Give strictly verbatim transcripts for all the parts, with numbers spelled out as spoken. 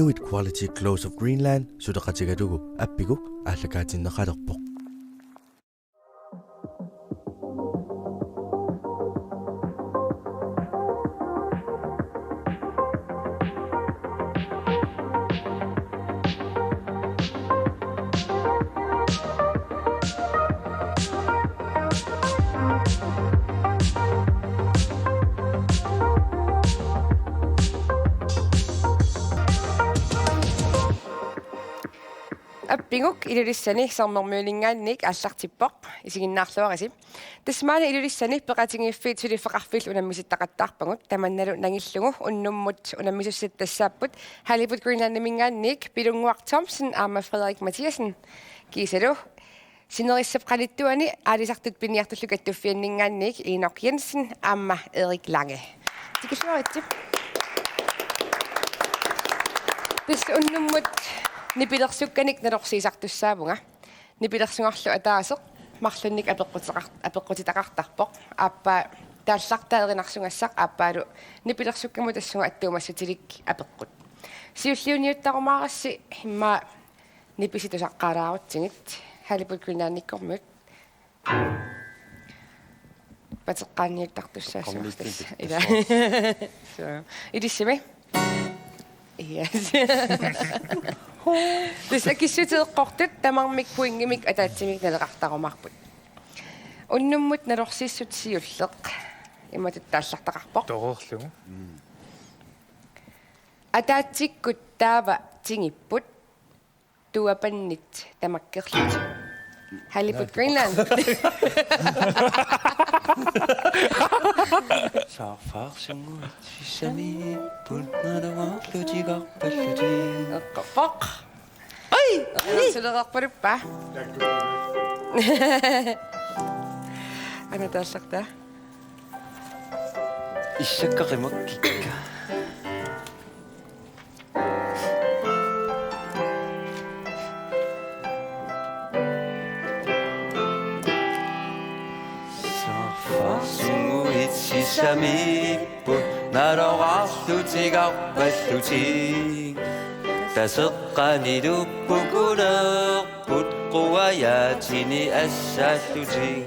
Inuit Quality Clothes of Greenland suleqatigalugu Appiguk aallakaatinneqalerpoq. Appiguk Ilulissani Sermermiuninngaanniit aallartippoq, isiginnaarluarisi. Tassa maani Ilulissani peqatigiiffiit suliffeqarfiillu unammisittaqattaarpagut, tamannalu nangillugu unnummut unammisussat tassaapput Halibut Greenlandiminngaanniit Pilunnguaq Thomsen aamma Frederik Mathiassen. Kiisalu sinerissap qanittuani aalisartut piniartullu kattuffianninngaanniit Enok Jensen aamma Erik Lange. Tikilluaritsi. Tassa unnummut nipilersukkanik nalorsiisartussaavunga. Nipilersugarlu ataaseq marlunnik apeqquteqar-, apeqqutitaqartarpoq. Aappaa taallartaa erinarsugassaq aappaalu nipilersukkamut tassunga attuumassutilik apeqqut. Siulliuniuttarumaarassi immaqa nipisi tusaqqaalaarutsigit Halibut Greenlandikkormiut. Pateqqaanniuttartussaassuartas. Ila. So, ilissimi? Yes. Tassa akissuteeqqortut tamarmik pointimik ataatsimik naleqartarumaarput. Unnummut nalorsiissut siulleq imatut taallartaqarpoq. Toreerlugu. Ataatsikkut taava tingipput tuapannit tamakkerlutik. Halibut Greenland. Saarfaarsunnguit sissamiipput nalugaarlutik arpallutik. Eqqorpoq. Oi! Ni! Suleqarpaluppa. Ana taallartaa. Issakka qimakkikka. Saarfaarsunnguit sissamiipput nalugaarlutik arpallutik. Taseqqanilu pukulerput quajaatini assaallutik.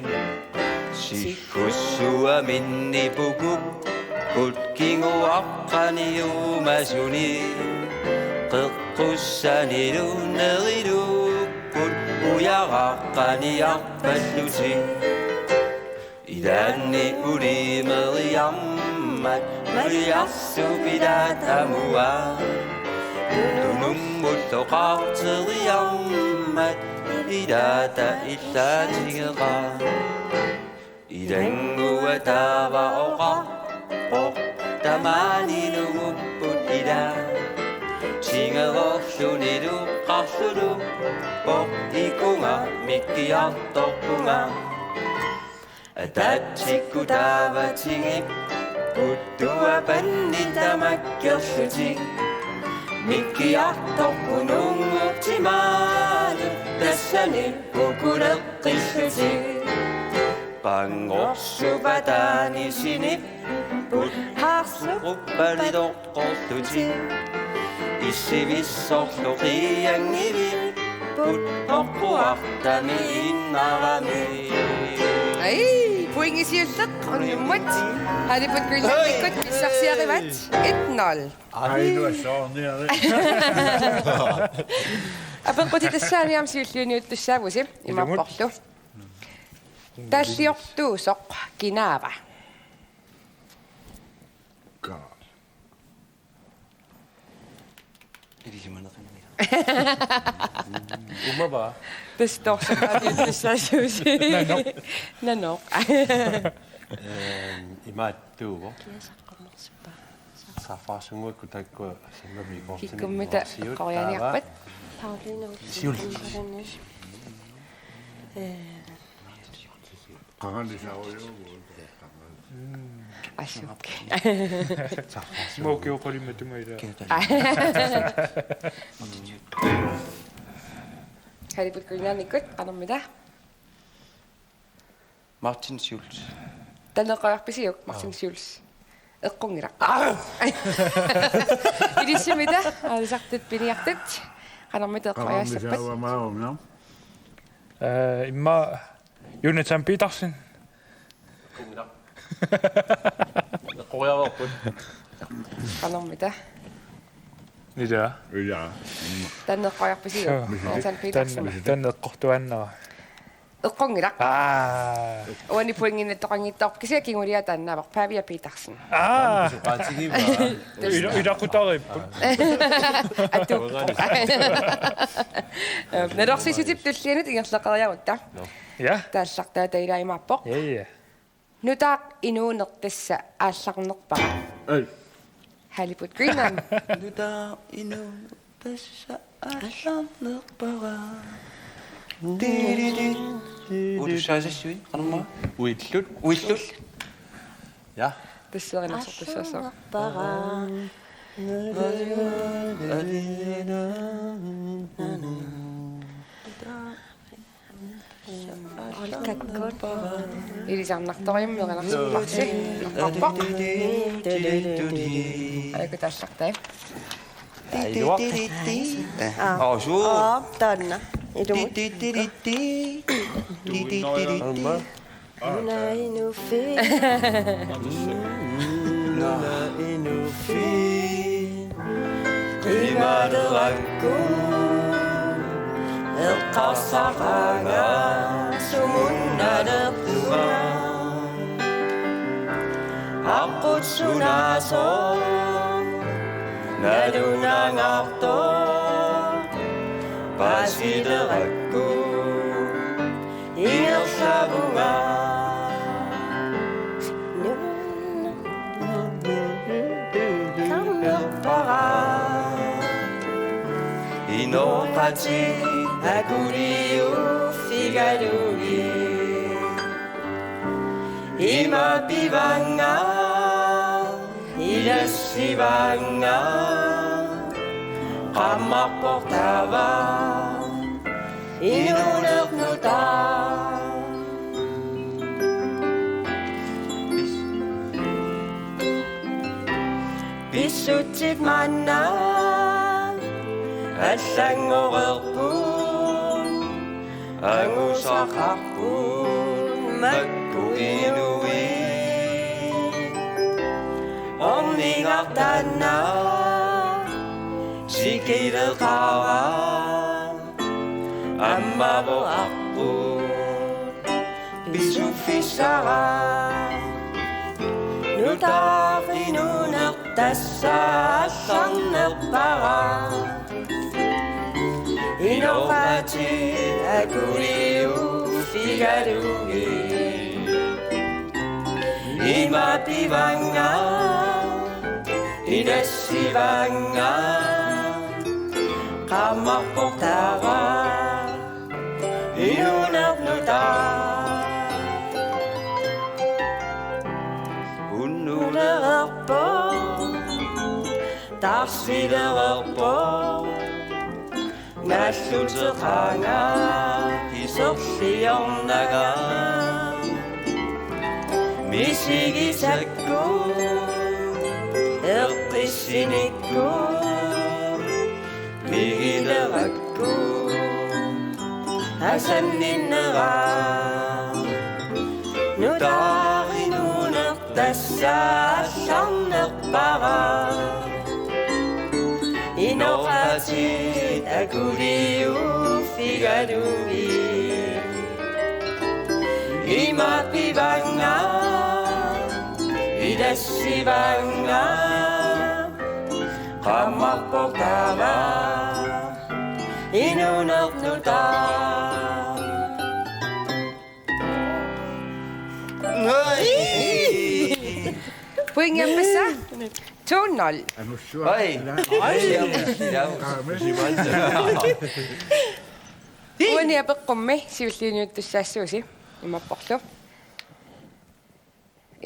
Sigussuaminni pukupput kinguaqqani uumasunik. Qeqqussanilu nerilupput ujaraqqani arpallutik. Ilaanni ulimeriarmat maliarsup ilaat amuaa. Tunummullu qaarteriarmat ilaata illaatigeqaaq. Ilannguaq taava oqarpoq: Tamaani nungupput ilaa. Tingeroorlunilu qarluluppoq: Ikunga mikkiartorpunga. Ataatsikkut taava tingipput tuapannit tamakkerlutik. Mikkiartorput nungup timaani tassani pukuleqqillutik. Panngorsup ataani sinipput haarsup quppanitoq qortutik. Issivissorlu qiianngivipput oqquartami innarami. Ai, pointi siulleq unnummut. Halibut Greenlandikkut pissarsiarivat et nul. Ai, nu er sådan, det er det. Apeqqutitassaanik aamma siulliuniuttussaavusi, imaapporlu: Taalliortuusoq kinaava? Ilisimaneqanngilaq. Umava. Tassa toorsoqaatiuttussaasuusi. Nanoq. Nanoq. Ehm, imaattuuvoq. Saarfaarsunnguakkut taakkua sammaviikortini. Kikkummita siut eqqorianiarpat? Taava. Siul. Eh. Asuk. Mauki oqalimmat tungaila. Halibut Greenlandikkut qanormita? Martin Schulz. Taneqqaarpisiuk, Martin Schulz. Eqqunngilaq. Ilissi Mita, aalisartut piniartut. Qanormita eqqoriassappat? Qanormi saavamaavunga? Eh, immaqa Jonathan Petersen. Eqqoriarput. Qanormita? Ila. Ila. Taanna eqqoriarpisiuk? Suu. Jonathan Petersen. Taanna, taanna eqqortuaannara. Eqqunngilaq. Aa. Uani pointinnittoqanngitsoq kisianni kingulia taannaavoq Pavia Petersen. Aa. Suqaatigiva. Ila-, ilaqutariipput. Atuuppoq. Nalorsissutip tullianut ingerlaqqiarutta. Ja. Taallartaa tailaajumaarpoq. Ja, ja. Nutaaq inuuneq tassa aallarnerpara. Ei. Halibut Greenland. Nutaaq inuuneq tassa aallarnerpara. Utussaasassuit, qanormaa? Uillut. Uillut. Ja. Tassa erinarsortussaassaaq. Aallarnerpara. Olkakkut. Ilisarnartorujummik erinarsorparsi. Naqqarpoq. Aajuku taallartai. Ailuaq. Aa. Aa, suu. Aa, taanna. Ilumut. Aamma. Una inuuffii. Una inuuffii. Qimalerakku eqqarsaqaanga sumunnalertunga. Aqqut sunaasoq nalunangaartoq paasilerakku ingerlavunga. Aallarnerpara. Inooqatit akuliuffigalugit. Ima pivaannga, ilassivaannga, qaammarpoq taava inuuneq nutaaq. Pissutsit maanna allanngoreerput, angusaqarput makku inuit. Ornigaq taanna sikileqaara, ammavoq aqqut pisuffissara. Nutaaq inuuneq tassa aallarnerpara. Inooqatit akuliuffigalugit. Ima pivaannga, ilassivaannga, qaammarpoq taava inuuneq nutaaq. Unnulereerpoq, tarsilereerpoq, nalluteqaanga kiserliornaga. Misigisakku, eqqissinikku, pigilerakku asanninnera. Nutaaq inuuneq tassa aallarnerpara. Inooqatit akuliuffigalugit. Ima pivaannga, ilassivaannga, qaammarpoq taava inuuneq nutaaq. Pointiarpassaa to nul. Oi. Uani apeqqummi siulliunniuttussaassuusi imaapporlu.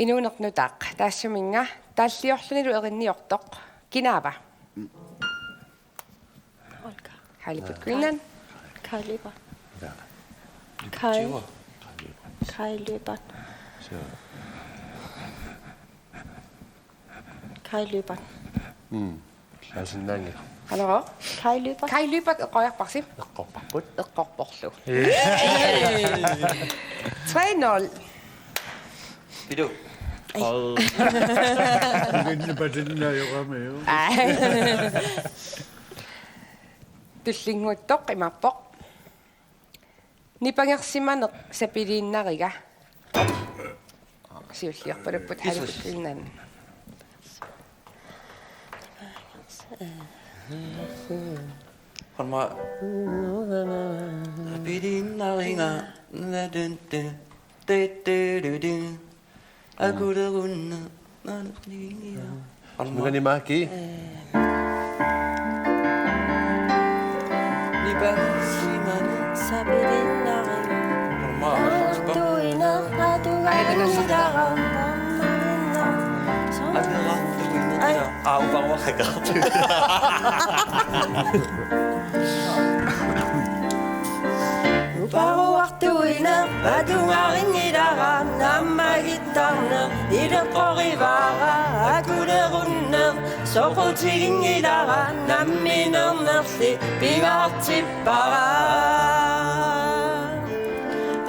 Inuuneq nutaaq taassuminnga taalliorlunilu erinniortoq kinaava? Olga. Halibut Greenland. Kai Lyberth. Ja. Kai. Kai Lyberth. Kai Lyberth. Så. Kai Lyberth. Mm. Laasinnaanngilaq. Hallo? Kai Lyberth. Kai Lyberth eqqoriarparsi. Eqqorparput. Eqqorporlu. Tre nul. Pidu. Ej. Oj. Patinna jokamiu. Ej. Tullinnguuttoq imaappoq. Nipangersimaneq sapiliinnariga. Siulliorpalupput halvdelen. Hold mig. Sapiliinnariga. Akulerunneq. Nunani Maki. Nipangersimaneq. Sapiliinnariga. Tuineq atugarinngilaq. Aa, uparuarhakka. Uparuartuineq atugarinngilaq, nammagittarneq ileqqorivaara, akulerunneq soqutiginngilara, namminernerli pingaartippara.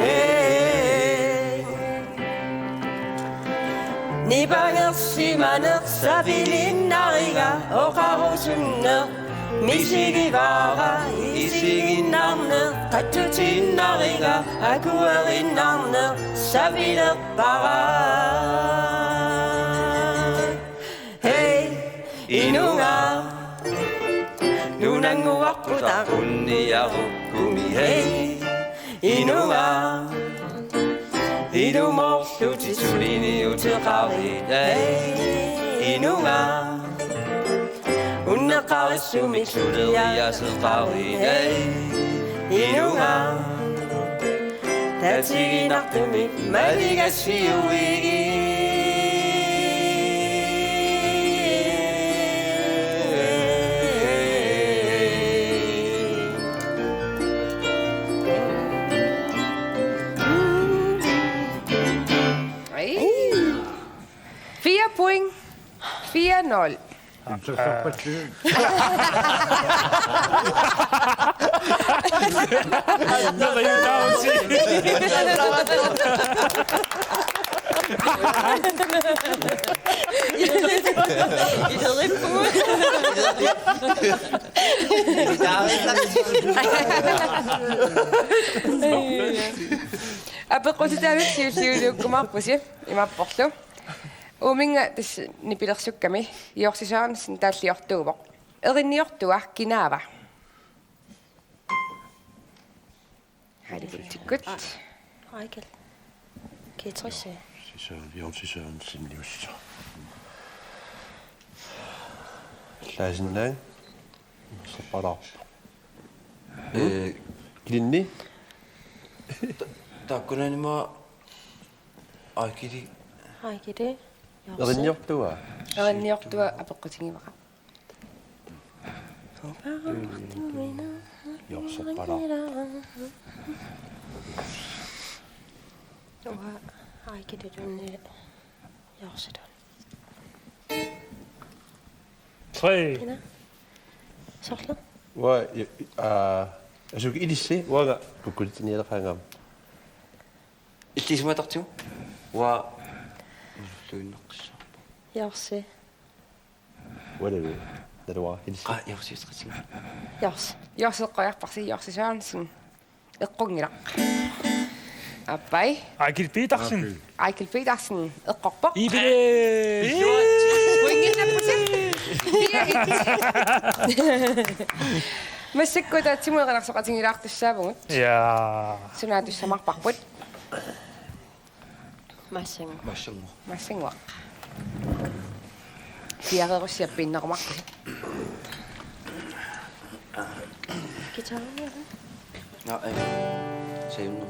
Ee. Nipangersimaneq sapiliinnariga, oqarusunneq misigivaara, isiginnarneq qatsutiinnariga, akuerinnarneq sapilerpara. Hej, inunga, nunannguaqqutaa unniarukkumi, hej, inunga. Ilumoorlutit suliniuteqarit, hej, inunga. Unneqqarissumik suliaseqarit, hej, inunga. Tatiginartumik maligassiuigit. Ej. Fire point. Fire nul. Nå, hvad er det, der er at sige? Apeqqutitaanersi siulliuliukkumaarpusi, imaapporlu. Uuminnga tassa nipilersukkami, Jorsi Sørensen taalliortuuvoq. Erinniortua kinaava? Halibutsikkut. Aakel. Ketrisse. Jorsi Søren-, Jorsi Sørensen, Jorsi Søren-, Laasinnaanngilaq. Sapalaarpoq. Ee, kilinni? Ta-, taakkunannga Aaikili. Aaikili. Jorsi. Erinniortua. Erinniortua apeqqutigivara. Jorsi Sørensen. Uanga Aaikili tunni Jorsi. Tre. Kina. Sorlu. Uanga, i-, i-, aa, asuki ilissi, uanga kukkutinialeqaangama. Ilisimatartigu. Uanga. Luinnaqqissaarpoq. Jorsi. Uanga. Naluara ilissi. Aa, Jorsi, Jorsi. Jorsi. Jorsi eqqoriarparsi, Jorsi Sørensen. Eqqunngilaq. Aappaa. Aaikil Petersen. Aaikil Petersen. Eqqorpoq. Ibe. Pointinnapputit. Massakkut ataatsimut erinarsoqatigilaartussaavugut. Ja. Suna atussamaarparput? Massanguaq. Massanguaq. Massanguaq. Siarerussiap pinnerumarput. Guitarimi. Nå, øh, sagde hun.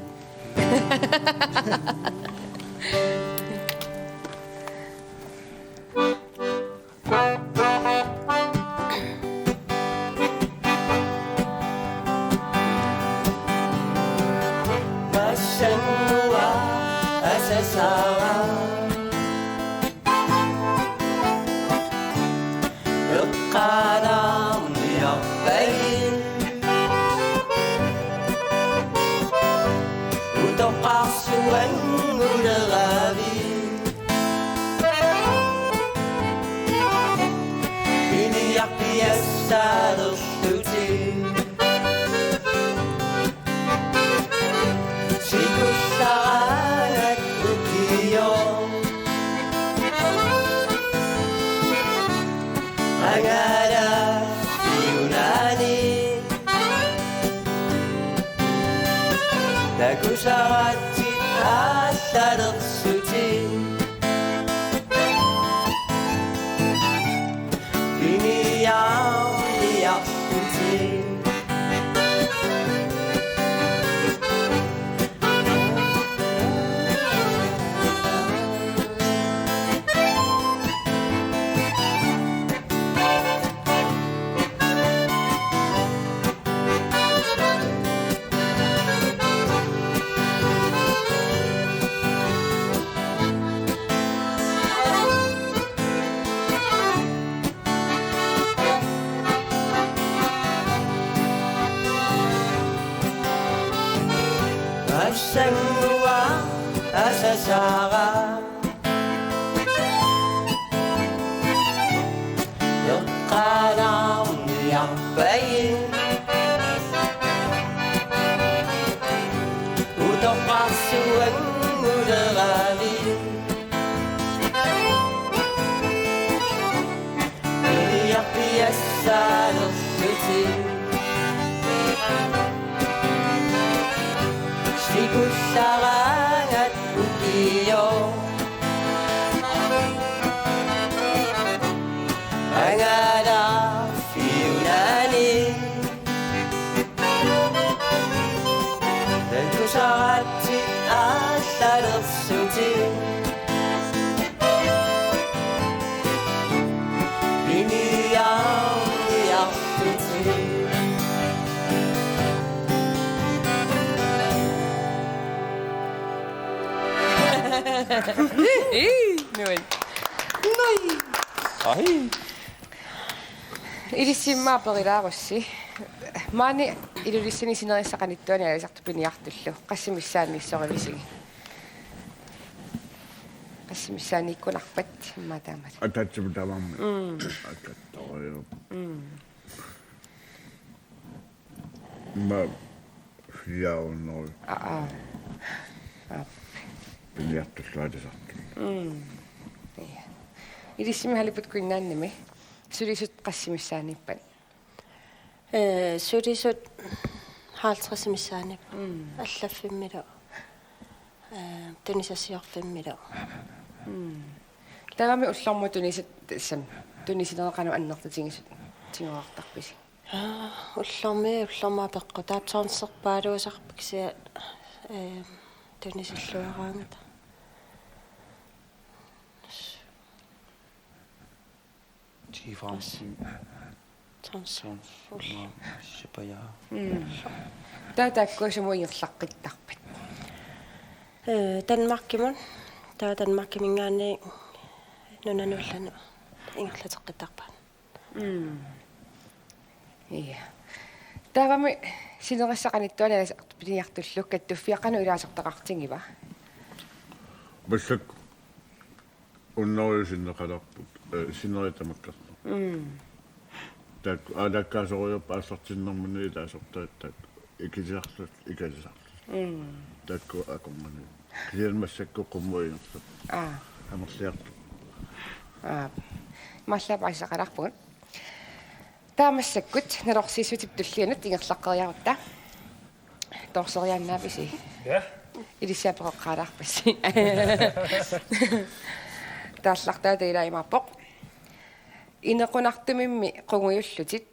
Massanguaq asasaara. Takusaratik aallarersutit. Piniarniarlutit. Assannguaq asasaara. Eqqaalaarniarpai. Utoqqarsuannguleravit. Iliarpiassaalerlutit. Sikullaraangat ukioq. Angalaarfiunani. Takusaratik aallarersutit. Piniarniarlutit. Ii, nuan. Nui. Ai. Ilissi immaqa aperilaarussi. Maani Ilulissani sinerissap qanittuani aalisartut piniartullu. Qassit missaanniissorivisigit? Qassit missaanniikkunarpat immaqa taamatut? Ataatsimut tamarmik. Mm. Akattorujuk. Mm. Immaqa fire hundrede. Aa, aa. Aa. Piniartullu aalisartut. Mm. Ja. Ilissimi Halibut Greenlandimi sulisut qassit missaanniippat? Ee, sulisut halvtreds missaanniippat. Mm. Allaffimmilu. Ee, tunisassiorfimmilu. Mm. Taavami ullormut tunisat, tassami, tunisinerit qanoq annertutigisut tigorartarpisi? Aa, ullormi, ullormut apeqqutaavoq, tonserpaaluusarput kisianni, ee, tunisilluaraangata. Ti femten. Tons. Tons. Ull. Maa, sipajaa. Mm. Taava taakku sumut ingerlaqqittarpat? Ee, Danmarkimut. Taava Danmarkiminngaanniit nunanut allanut ingerlateqqittarpaat. Mm. Ja. Taavami sinerissap qanittuani aalisartut piniartullu, Kattuffiaq qanoq ilaasortaqartigiva? Massakkut unnerujussuaq sinneqalerput, ee, sinerit tamakkerlugu. Mm. Taakku, aa, taakku aalakkaasoriarput aallartinnermini ilaasortaat taakku. Ikilisarlutik, ikilisarlutik. Mm. Taakku akornanni. Kisianni massakkut qummut ingerlapput. Aa. Amerliartut. Aa. Imaallaat paasisaqalaarpugut. Taava massakkut nalorsiissutip tullianut ingerlaqqeriarutta. Torseriaannaavisi? Ja. Ilissi apereqqaalaarpassi. Taallartaata ilaa imaappoq: Inequnartumimmi qungujullutit.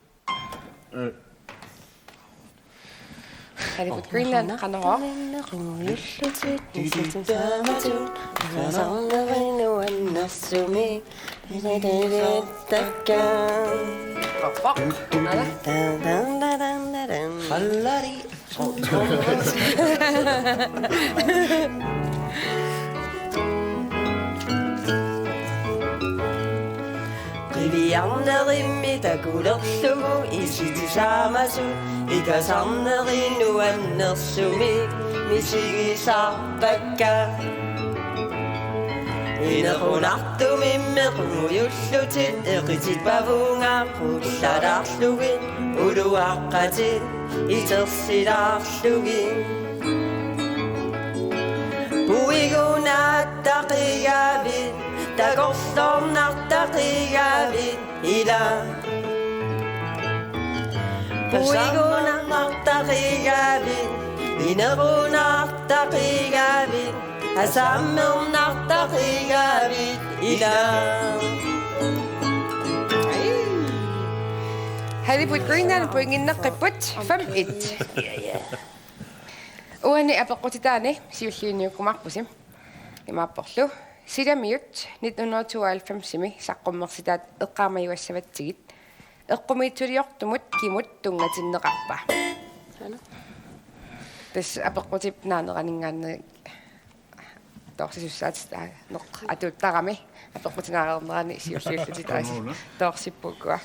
Ee. Halibut Greenland, Qanorooq. Qungujullutit, isertitamatut, iqasarneri nuannersumik, isertittakka. Poq, poq. Ala. Tan, tan, tan, tan, tan, tan. Hallari. Qiviarnerimmi takulerlugu isitsisaamasut, iqasarneri nuannersumik misigisarpakka. Inequnartumimmi qungujullutit, eqitipavunga qullalaarlugit, uluaqqatit itersilaarlugit. Puigunattaqigavit, takorloornartaqigavit, ila. Puigunarnartaqigavit, Inerunartaqigavit, asammernartaqigavit, ila. Halibut Greenland pointinneqqipput fem et. Uani apeqqutitaani siulliunniukkumaarpusi. Imaapporlu: Silamiut nitten hundrede tooghalvfemsimi saqqummersitaat eqqaamajuassavatsigit eqqumiitsuliortumut kimut tunngatinneqarpa? Tassa apeqqutip naaneraninngaanniit toorsisussaatitaaneq atuuttarami, apeqqutinaareernerani siulliullutit taasi toorsipput ukua.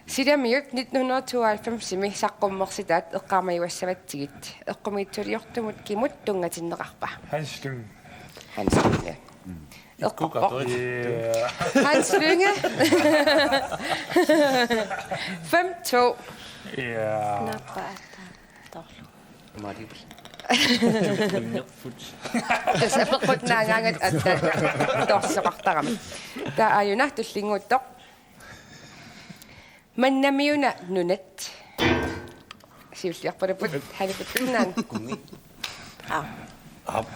Silamiut nitten hundrede tooghalvfemsimi saqqummersitaat eqqaamajuassavatsigit eqqumiitsuliortumut kimut tunngatinneqarpa? Hans Lynge. Hans Lynge. Eqqorpoq. Ja. Hans Lynge. Fem to. Ja. Nappa atta torlu. Mari. Tassa apeqqut naagaangat atta toorsisoqartarami. Taava aajuna tullinnguuttoq. Mannamiuna nunat. Siulliorpaluppoq, Halibut Greenland. Aa. Aap.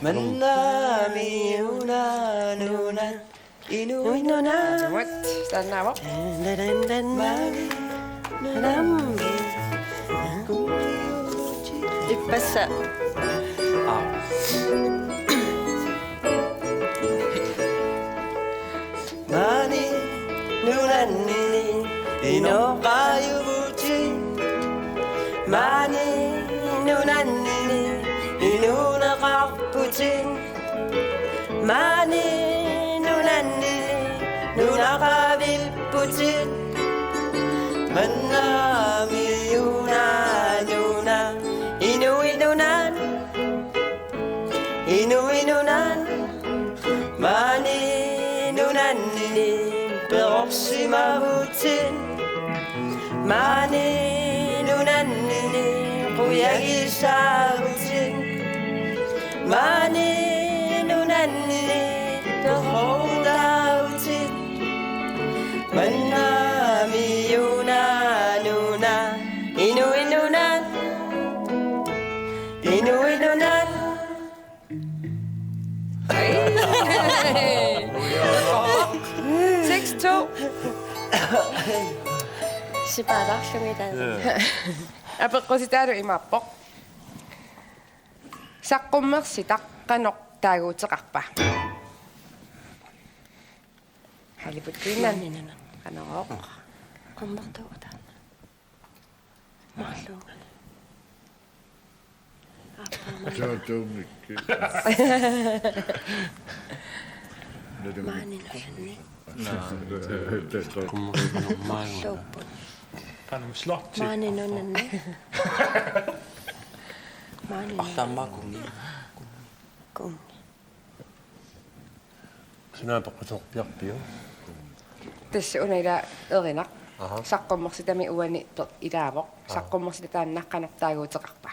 Mannamiuna nunat. Inuit nunat. Inuit. Taannaavoq. Mannamiuna. Ippassaq. Aap. Maani nunanni inoqajuvutit. Maani nunanni inuuneqarputit. Maani nunanni nunaqavipputit. Mannamiuna nunat. Inuit nunat. Inuit nunat. Maani nunanni perorsimavutit. Maani nunanni qujagisaavutit. Maani nunanni perortaavutit. Mannamiuna nunat. Inuit nunat. Inuit nunat. Seks to. Sipaalaarlugit taanna. Apeqqutitaalu imaappoq: Saqqummersitaq qanoq taaguuteqarpa? Halibut Greenland. Maani nunat. Qanorooq? Qummertuuta. Marluunga. Aappaa maani. Taava tuummikki. Maani nunanni. Naa. Marluupput. Qanum slotti. Maani nunanni. Maani nunanni. Artaammaa kungi. Kungi. Suna apeqquterpiarpiuk? Tassa una ila erinaq. Aha. Saqqummersitami uani pe-, ilaavoq. Aha. Saqqummersitaq taanna qanoq taaguuteqarpa?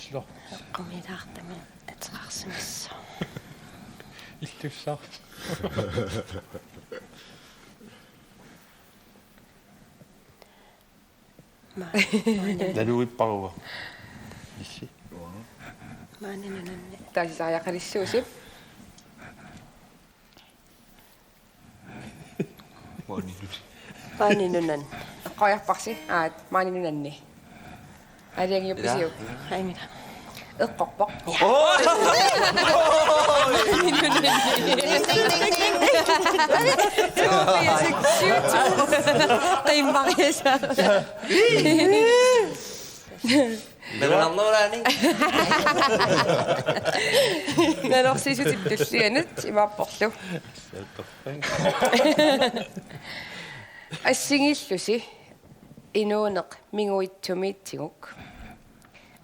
Slå. Eqqumiilaartami ateqarsimassooq. Illussaaq. Ma-, maani. Naluipparua. Issi. Maani nunanni. Taasisariaqalissuusi. Maani nunanni. Maani nunanni. Eqqoriarparsi, aat, maani nunanni. Aalajangiuppisiuk? Ila. Aingila. Eqqorpoq. Oi! Qimmariasa. Nalunarnerulaani. Nalorsiissutit tullianut imaapporlu: Assigiillusi inuuneq minguitsumiitsiguk.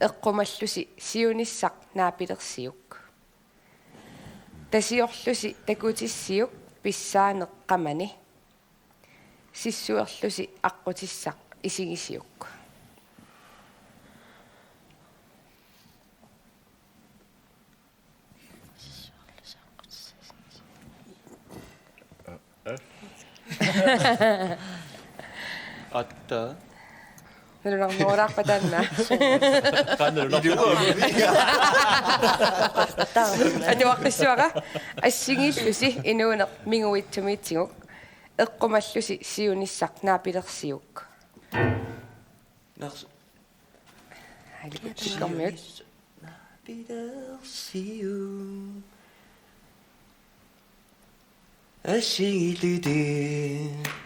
Eqqumallusi siunissaq naapilersiuk. Tasiorlusi takutissiuk pissaaneq qamani. Sissuerlusi aqqutissaq isigisiuk. At-, Taa. Nalunarnerulaarpa taanna? Qaa nalunarpa. Atuaqqissuara. Assigiillusi inuuneq minguitsumiitsiguk. Eqqumallusi siunissaq naapilersiuk. Nars-. Aali, tikkormiut. Naapilersiuk. Assigiillusi.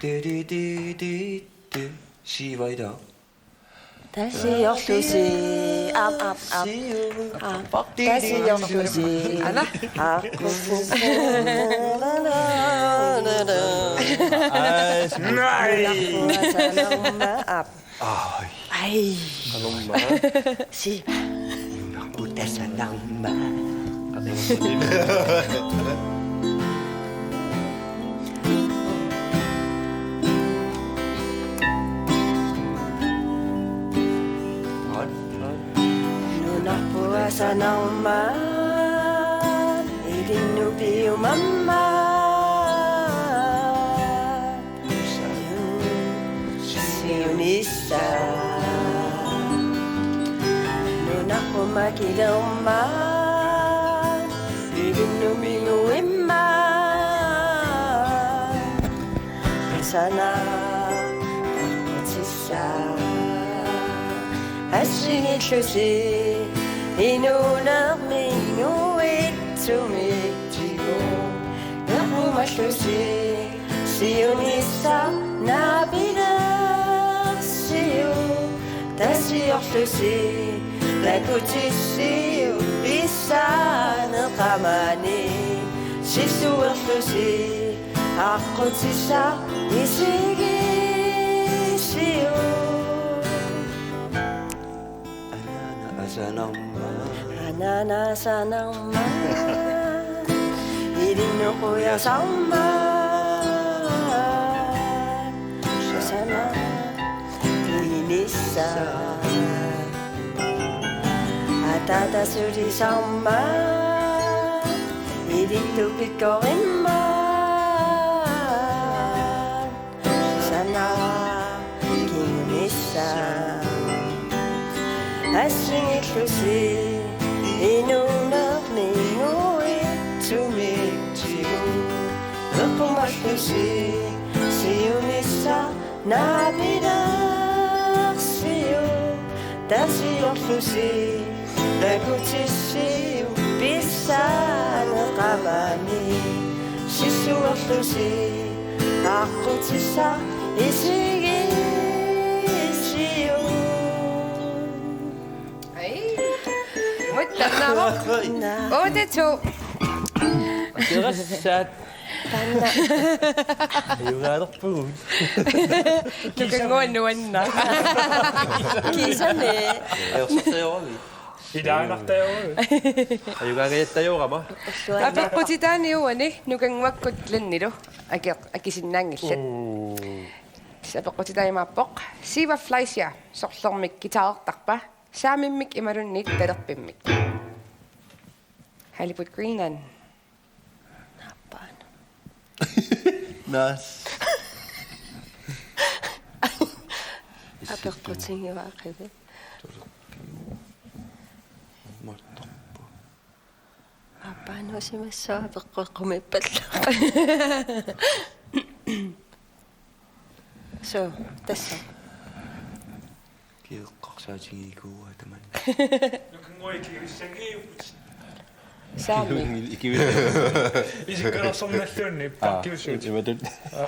Du, du, du, du, du. Siivaida. Tasiorlusi. Aap, aap, aap. Aap, tasiorlusi. Ana. Aap. Ai. Aap. Ai. Ai. Qanormaa. Si. Nunarput asanarmaa. Nunarput asanarmaa. Ilinnut piumammaa. Siunissaq. Nunarput makilermaa. Ilinnut minguimmaa. Asanaq taqqutissaq. Assigiillusi inuuneq minguitsumiitsiguk. Eqqumallusi siunissaq naapilersiuk. Tasiorlusi takutissiuk pissaaneq qamani. Sisuerlusi aqqutissaq isigisiuk. Anaana asanarmaa. Anaana asanarmaa. Ilinnut qujasarmaa. Asanaq piginissaq. Ataata sulisarmaa. Ilinnut pikkorimmaa. Asanaq kingunissaq. Assigiillusi inuuneq minguitsumiitsiguk. Eqqumallusi siunissaq naapilersiuk. Tasiorlusi takutissiuk pissaaneq qamani. Sisuerlusi aqqutissaq isigisiuk. Ai. Muttannaro. Otte to. Terassat. Taanna. Ajugaalerpugut. Nukannguaq nuanneq. Kiisami. Ajorsattajoravi. Ilaanartajoravi. Ajugaangajattajorama. Apeqqutitaani uani nukannguakkut Glennilu. Aki-, akisinnaanngillat. Uu. Tassa apeqqutitaajuk imaappoq. Siiva Fleischer, sorlermik guitarertarpa. Saamimmik imaluunniit talerpimmik. Halibut Greenland. Naappaanut. Naas. Apeqqutigivaaqavi. Mattorpu. Naappaanut isumassua apeqqut eqqumiippallaaq. Suu, tassa. Kiveqqarsaatigiikkuuara tamanna. Nukannguaq ikiuissagiupput. Saami. Ikiuissagiupput. Isikkalersornalluunniit. Aa, pakkiussuut. Imatut. Aa.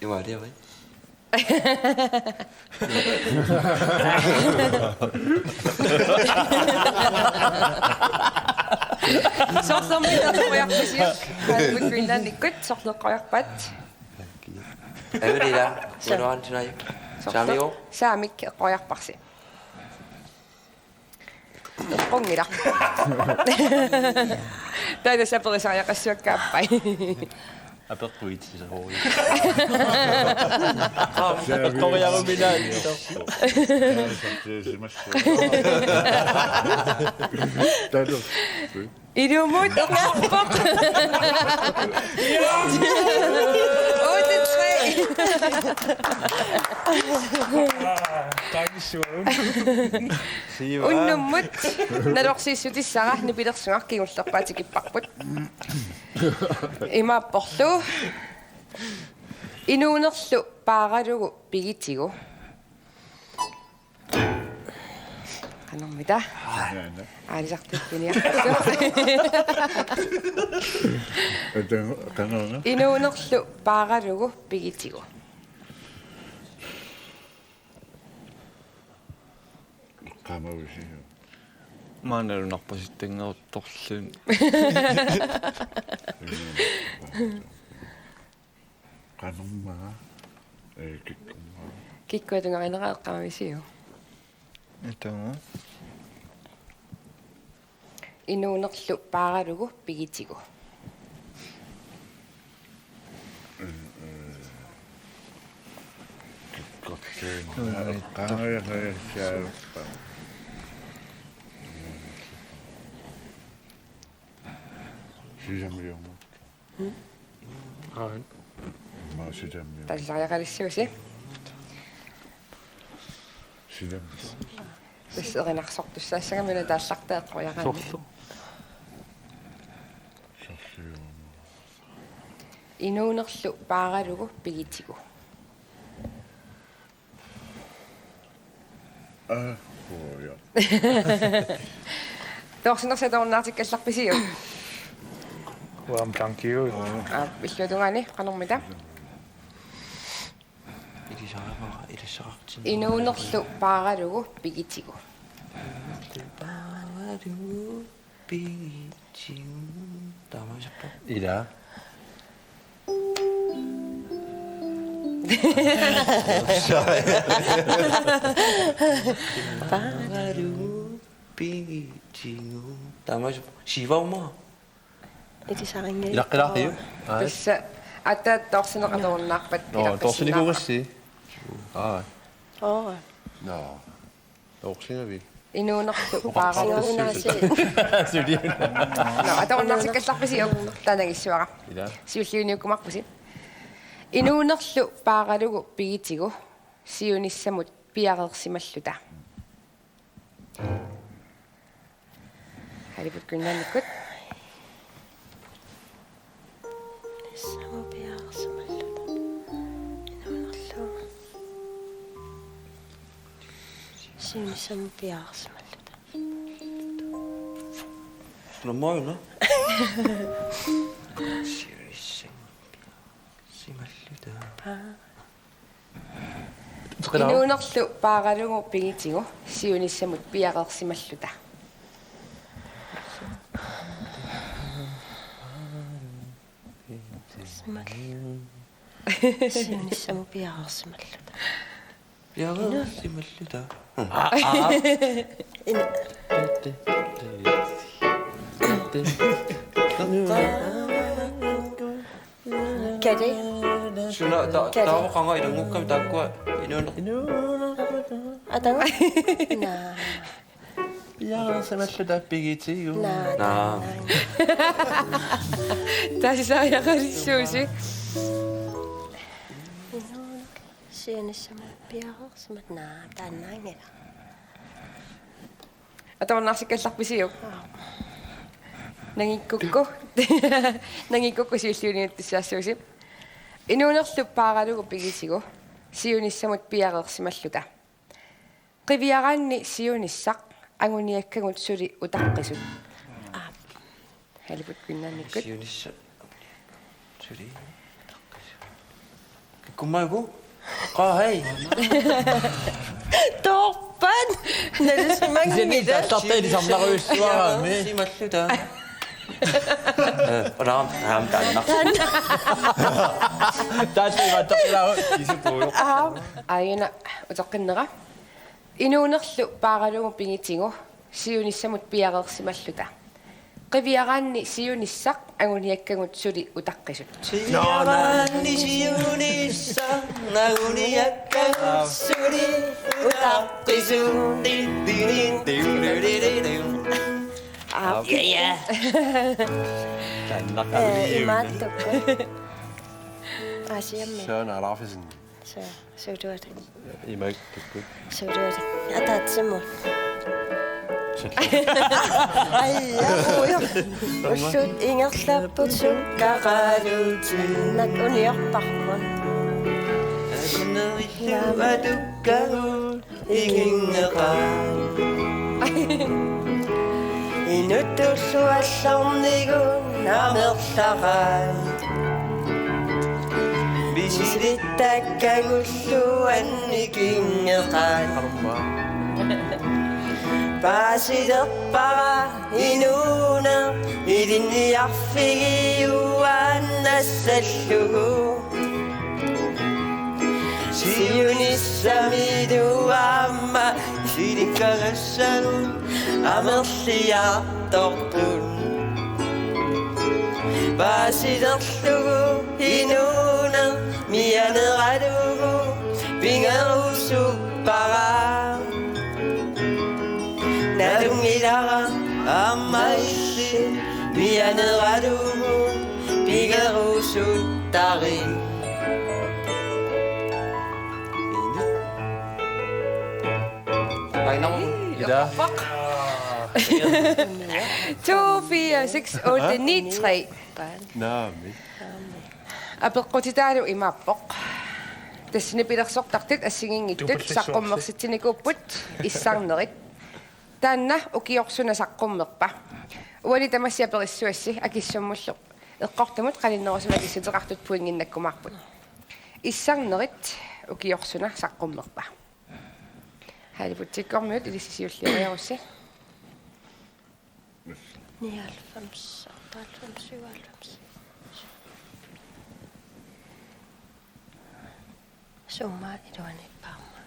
Imaaliarit. Sorlermik eqqoriarpisiuk? Halibut Greenlandikkut sorleqqoriarpat? Avilila, suu. Unoan sinai. Sorleq-. Saamiu? Saamik eqqoriarparsi. Eqqunngilaq. Taanna saperisariaqassuakka aappai. Apeqquit sisaruit. Eqqoriaruminaat. Taanna. Ilumut eqqorpoq. Otte tre. Dankeschön. Siva. Unnummut nalorsiissutissara nipilersugaq kingullerpaaq tikipparput. Imaapporlu: Inuunerlu paaralugu pigitigu. Qanormita? Aalisartuuppiniarpassuit. Atan, qanorna? Inuunerlu paaralugu pigitigu. Qamavisiu. Maannalu narpasittanngortorluni. Qanormaa? Ee, kikkummaa? Kikkut atugarinerat eqqaamavisiuk? Itagu. Inuunerlu paaralugu pigitigu. Ee, ee, kikkortuunera eqqaamaviarpara. Sisamiumut. Aap. Immaqa sisamiumut. Tassariaqalissuusi. Sisamiumut. Tassa erinarsortussaassagami una taallartaa eqqoriaraanni. Sorlu. Sorliumut. Inuunerlu paaralugu pigitigu. Aa, quja. Toorsinersi atorunnaartikkallarpisiuk? Uam, thank you. Aa, illuatungaani qanormita? Ilisarivara, ilisaqartinni. Inuunerlu paaralugu pigitigu. Paaralugu pigitigu. Taamaasippoq. Ila. Paaralugu pigitigu. Taamaasippoq. Siva uma. Ilisarinngi. Ilaqqilaarpiuk? Aa. Tassa aatsaat toorsineq atorunnaarpat. Nå, ilaqqissinnaavat. Toorsinikuugassi. Aa. Oo. Nå. Toorsinavit. Inuunerlu paaralugu. Oqartartussuu. Unaasi. Suli. Nå, atorunnaartikkallarpisiuk? Taanna angissavara. Ila. Siulliuniukkumaarpusi. Inuunerlu paaralugu pigitigu siunissamut piareersimalluta. Haliput Greenlandikkut. Siunissamut piareersimalluta. Inuunerlu. Siunissamut piareersimalluta. Namaana. Siunissamut piareersimalluta. Paa. Inuunerlu paaralugu pigitigu siunissamut piareersimalluta. Simal-. Siunissamut piareersimalluta. Piareersimalluta. Aa, aa. Ina. Kali. Suna ta-, kali. Taava qanga ilanngukkami taakkua inuuneq. Atagu. Naa. Piareersimalluta pigitigu. Naa. Naa. Tassariaqalissuusi. Siunissamut piareersimalluta. Naa, taannaanngilaq. Atorunnaarsikkallarpisiuk? Aap. Nangikkukku. Nangikkukku siulliuniuttussaassuusi. Inuunerlu paaralugu pigitigu siunissamut piareersimalluta. Qiviaraanni siunissaq anguniakkagut suli utaqqisut. Aap. Haliput Greenlandikkut. Siunissaq. Suli. Kikkummaagu? Qaa, hej. Toorpat. Nalusimanngilaq. Kisianni taallartaa ilisarnarujussuarami. Simalluta. Eh, raam, raam taanna. Taanna imaattoqilaaru. Isupuujoq. Aap. Aajuna uteqqinnera. Inuunerlu paaralugu pigitigu siunissamut piareersimalluta. Qiviaraanni siunissaq anguniakkagut suli utaqqisut. Qiviaraanni siunissaq anguniakkagut suli utaqqisut. Aap. Ja, ja. Taanna. Eh, imaattukkut. Aasiammi. Søren Arlausen. Suu, suuluari. Imaattukkut. Suuluari. Ataatsimut. Ai, ja, ujo. Ullut ingerlapput sukkaqaluutinnak uniorparput. Asunnerillu atukkagut ikinngeqaat. Inuttullu allornigut amerlaqaat. Misilittakkagullu annikinngeqaat. Paasilerpara inuuneq ilinniarfigiuaannassallugu. Siunissamilu aamma isilikkagassagut amerliartortut. Paasilerlugu inuuneq mianeralugu pigerusuppara. Nalunngilara aamma illit mianeralugu pigerusuttarit. Ida. To, fire, seks, otte, ni, tre. Naamik. Apeqqutitaalu imaappoq: Tassa nipilersortartut assigiinngitsut saqqummersitsinikuupput issarnerit. Taanna ukioq suna saqqummerpa? Uani tamassi aperissavassi akissummullu eqqortumut qaninnerusumik akissuteqartut pointinnakkumaarput. Issarnerit, ukioq suna saqqummerpa? Halibutsikkormiut ilissi siulliulerussi. Nioghalvfems, otteoghalvfems, syvoghalvfems. Summa iluani paama.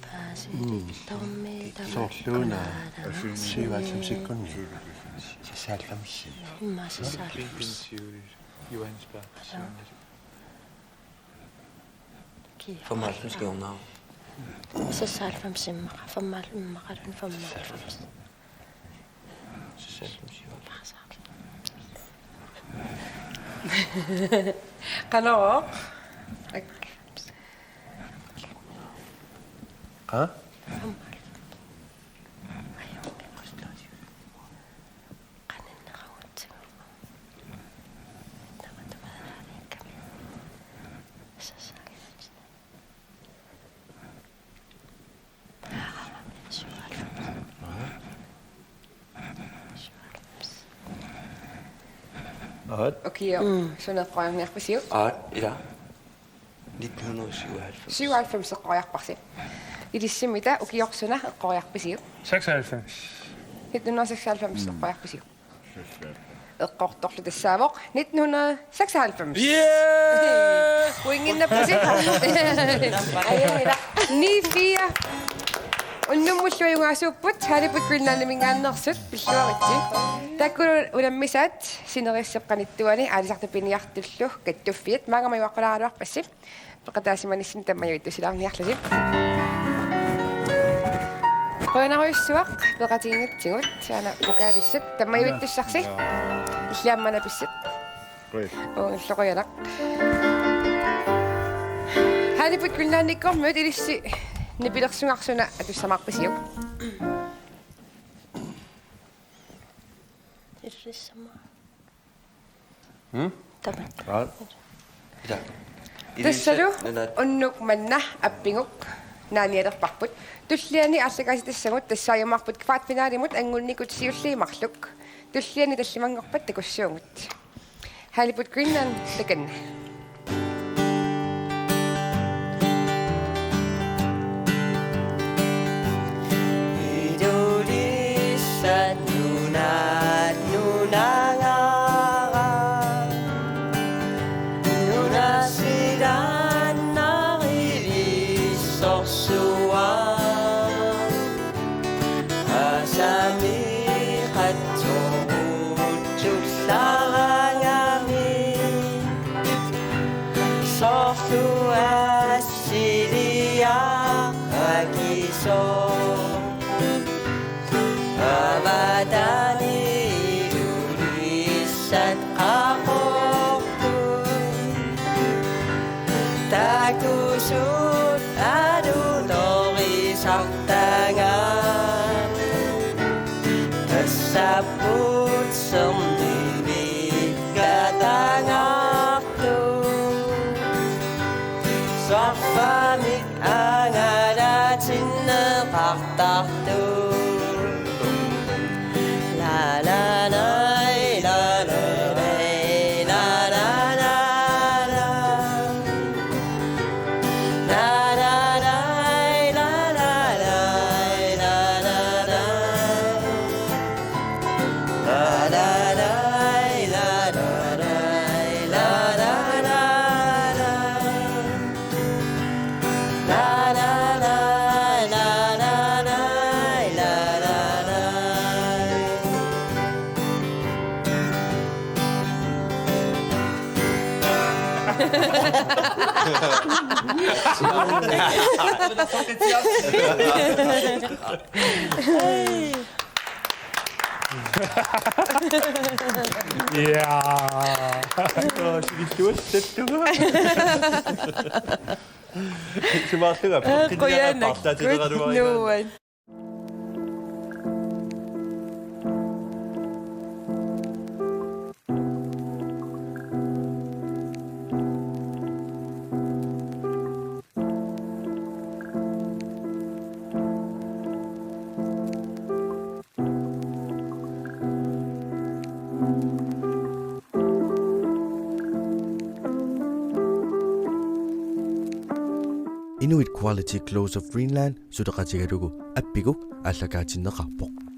Paasi, mm, tormi, tama, soorluuna. Kunaala. Syvoghalvfemsikkunni. Seksoghalvfems. Imma seksoghalvfems. Johannesburg. Kia. Femoghalvfems kioner. Seksoghalvfems immaqa, femoghalvfems immaqaluunniit femoghalvfems. Qanorooq? Aa? Aat. Okay, jo. Mm. Suna eqqoriarniarpisiuk? Aat, ila. Nitten hundrede og syvoghalvfems. Syvoghalvfems eqqoriarparsi. Ilissimmita ukioq suna eqqoriarpisiuk? Seksoghalvfems. Nitten hundrede og seksoghalvfems. Mm. Eqqoriarpisiuk? Eqqortorlu tassaavoq nitten hundrede seksoghalvfems. Yeah! Pointinnappusi. Ajunngilaq. Ni fire. Unnummullu ajugaasuupput, Halibut Greenlandiminngaanneersut, pilluaritsi. Taakkulu unammisaat sinerissap qanittuani aalisartut piniartullu kattuffiat, maanga majuaqqulaaraluarpassi. Peqataasimanissinni tammajuttusilaarniarlusi. Qujanarujussuaq peqatiginngitsigut, aana pokaalissat tammajuttussarsi. Illit aamma napissit. Qujan. Uunga illit qujanaq. Halibut Greenlandikkormiut ilissi nipilersugarsuna atussamaarpisiuk? Ilissama. Hmm? Tamatta. Aa. Ila. Tassalu Ilisa, nana. Unnuk manna appiguk naanialerparput. Tulliani aallakaatitassagut tassaajumaarput kvartfinalimut anngunnikut siulliit marluk. Tulliani tallimanngorpat takussuugut. Halibut Greenland, takanna. Ilulissat nunaat nunangaaraq, nunasilaannaq ilissorsuaq, asamiiqatsoruutsullaaragami. Soorlu assiliaq akisooq, avataani Ilulissat qaqortut. Alutorisartanga tassapput sermivikkatangaartoq. Sarfamik angalaatinneqartartoq. La, la, la, la, la, la, la, la, la, la. La, la, la, la, la, la, la, la, la. La, la, la, la, la, la, la, la, la. La, la, la, la, la, la, la, la. Ja. Sivissuassattugu. Sumaarluga. Qujanaq. Nuan. Inuit Quality Clothes of Greenland suleqatigalugu Appiguk aallakaatinneqarpoq.